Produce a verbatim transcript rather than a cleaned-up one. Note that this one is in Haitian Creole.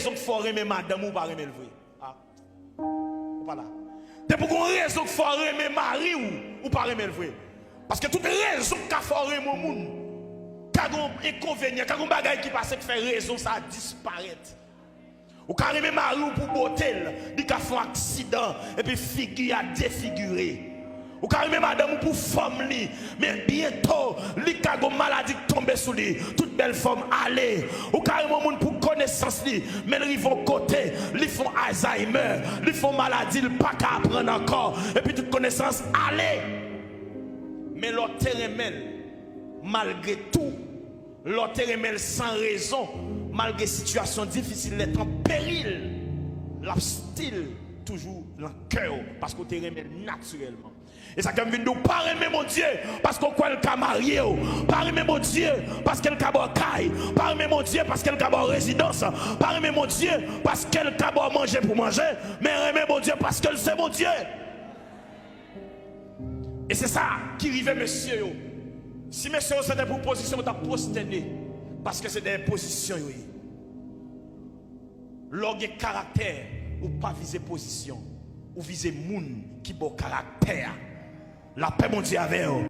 rezon k fè w renmen madanm ou, ou pa renmen l vre. Ah. Ou pa la. Depi w gen yon rezon k fè w renmen mari w, ou pa renmen l vre. Paske tout rezon k ka fè w renmen yon moun, ka gen yon enkonvenyan, ka gen yon bagay ki pase k fè rezon sa a disparèt. Ou ka renmen mari w pou bote l, li ka fè yon aksidan, epi figi a defigire. Ou ka renmen madanm ou pou fòm li, men byento, li ka gen yon maladi k tonbe sou li, tout bèl fòm ale. Ou ka renmen yon moun pou konesans li, men l rive yon kote, li fè yon Alzheimer, li fè yon maladi, l pa ka aprann ankò, epi tout konesans ale. Men lè w te renmen l, malgre tou, lè w te renmen l san rezon, malgre sitiyasyon difisil, lè tan peril, l ap still toujou nan kè w, paske w te renmen l natirèlman. E sa k fè m vin di w, pa renmen Bondye paske w kwè l ka marye w. Pa renmen Bondye paske l ka ba w kay. Pa renmen Bondye paske l ka ba w rezidans. Pa renmen Bondye paske l ka ba w manje pou manje. Men renmen Bondye paske l se Bondye. E se sa ki rive mesye yo. Si mesye yo se te pou pozisyon, yo t ap pwostène, paske se dèyè pozisyon yo ye. Lè w gen karaktè, ou pa vize pozisyon, ou vize moun ki ba w karaktè a. Lapè Bondye avè w.